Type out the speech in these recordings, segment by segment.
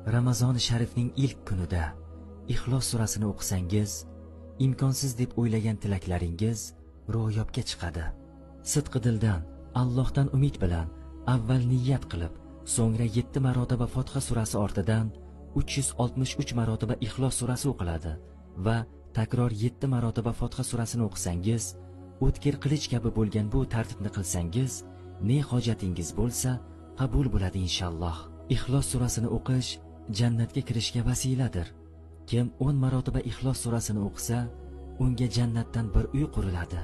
Ramazoni sharifning ilk kunida Ixlos surasini o'qisangiz, imkonsiz deb o'ylagan tilaklaringiz ro'yobga chiqadi. Sidqi dildan Allohdan umid bilan avval niyat qilib, so'ngra 7 marotaba Fotiha surasi ortidan 363 marotaba Ixlos surasi o'qiladi va takror 7 marotaba Fotiha surasini o'qisangiz, o'tkir qilich kabi bo'lgan bu tartibni qilsangiz, ne hojatingiz bo'lsa, qabul bo'ladi inshaalloh. Ixlos surasini o'qish jannatga kirishga vasiladir. Kim 10 marotaba Ixlos surasini o'qisa, unga jannatdan bir uy quriladi.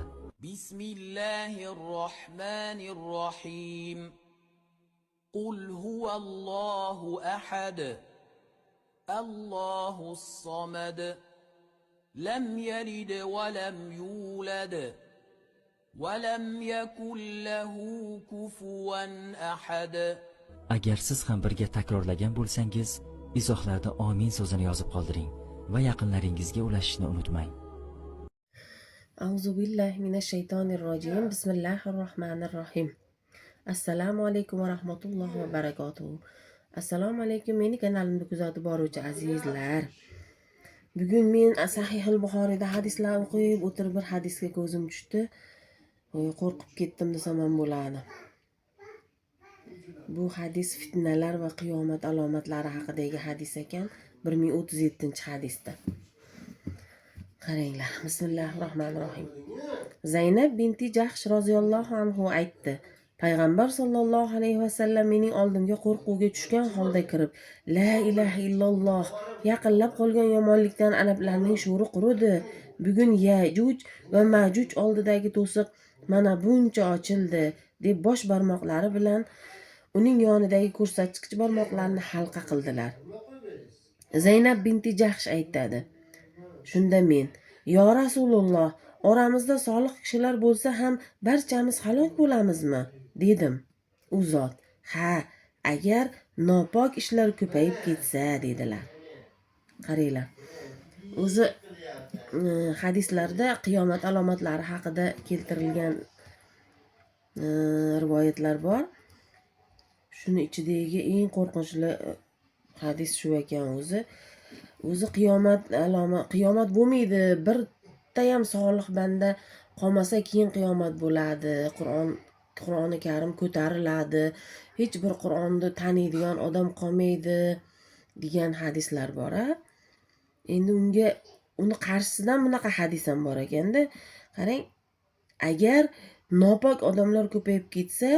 Bismillahir rohmanir rohim. Qul huvallohu ahad. Allohus somad. Lam yalid va lam yulad. Va lam yakul lahu kufuwan ahad. Agar siz ham birga takrorlagan bo'lsangiz, izohlarda amin so'zini yozib qoldiring va yaqinlaringizga ulashishni unutmang. Auzu billahi minash shaytonir rojim. Bismillahir rohmanir rohim. Assalomu alaykum va rahmatullohi va barakatuh. Assalomu alaykum meni kanalimni kuzatib boruvchi azizlar. Bugun men Sahihul Buxoriyda hadislar o'qib o'tirib bir hadisga ko'zim tushdi. Qo'rqib ketdim desam ham bo'ladi. Bu hadis fitnalar va qiyomat alomatlari haqidagi hadis ekan. 1037-hadisda. Qaranglar. Bismillahir rohmanir rohim. Zaynab binti Jahsh roziyallohu anhu aytdi: Payg'ambar sollallohu alayhi vasallam mening oldimga qo'rquvga tushgan holda kirib, "La ilaha illalloh, yaqinlab qolgan yomonlikdan arablarning sho'ri quridi. Bugun Yajuj va Majuj oldidagi to'siq mana buncha ochildi", deb bosh barmoqlari bilan uning yonidagi ko'rsatkich barmoqlarini halqa qildilar. Zaynab binti Jahsh aytadi: Shunda men: "Yo Rasululloh, oramizda solih kishilar bo'lsa ham barchamiz halok bo'lamizmi?" dedim. U zot: "Ha, agar nopok ishlar ko'payib ketsa", dedilar. Qaranglar. O'zi hadislarda qiyomat alomatlari haqida keltirilgan rivoyatlar bor. Shuni ichidagi eng qo'rqinchli hadis shu ekan o'zi. O'zi qiyomat aloma qiyomat bo'lmaydi. Bitta ham solih banda qolmasa keyin qiyomat bo'ladi. Qur'oni Karim ko'tariladi. Hech bir Qur'onni taniydigan odam qolmaydi degan hadislar bor a. Endi unga uni qarshisidan bunaqa hadis ham bor ekanda. Qarang, agar nopok odamlar ko'payib ketsa,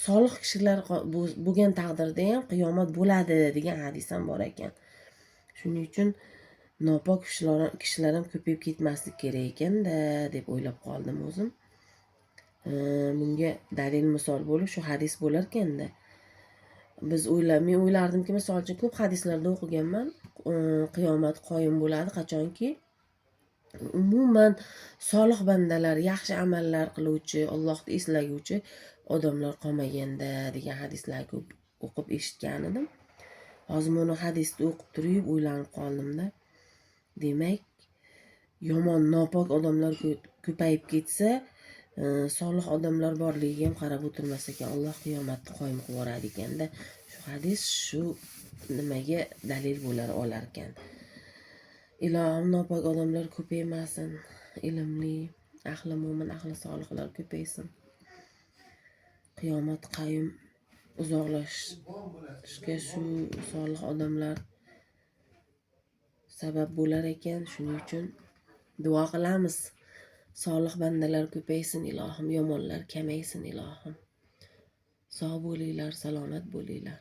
solih kishilar bo'lgan taqdirda ham qiyomat bo'ladi degan hadis ham bor ekan. Shuning uchun nopok kishilar ham ko'payib ketmasligi kerak ekanda deb o'ylab qoldim o'zim. Bunga dalil misol bo'lib shu hadis bo'larkanda. Biz o'yla men o'ylardimki, misol uchun ko'p hadislarda o'qiganman, qiyomat qoyim bo'ladi qachonki umuman solih bandalar, yaxshi amallar qiluvchi, Allohni eslaguvchi odamlar qolmaganda degan hadislarni ko'p o'qib eshitgan edim. Hozir buni hadisni o'qib turib o'ylanib qoldimda. Demak, yomon nopok odamlar ko'payib ketsa, solih odamlar borligiga ham qarab o'tirmas ekan. Alloh qiyomatni qoyim qilib yuboradi ekanda. Shu hadis shu nimaga dalil bo'lar olar ekan. Ilohim, nopok odamlar ko'paymasin. Ilmli, ahli mo'min, ahli solihlar ko'paysin. Qiyomat qayum uzoqlashishga shu solih odamlar sabab bo'lar ekan. Shuning uchun duo qilamiz. Solih bandalar ko'paysin ilohim, yomonlar kamaysin ilohim. Sog' bo'linglar, salomat bo'linglar.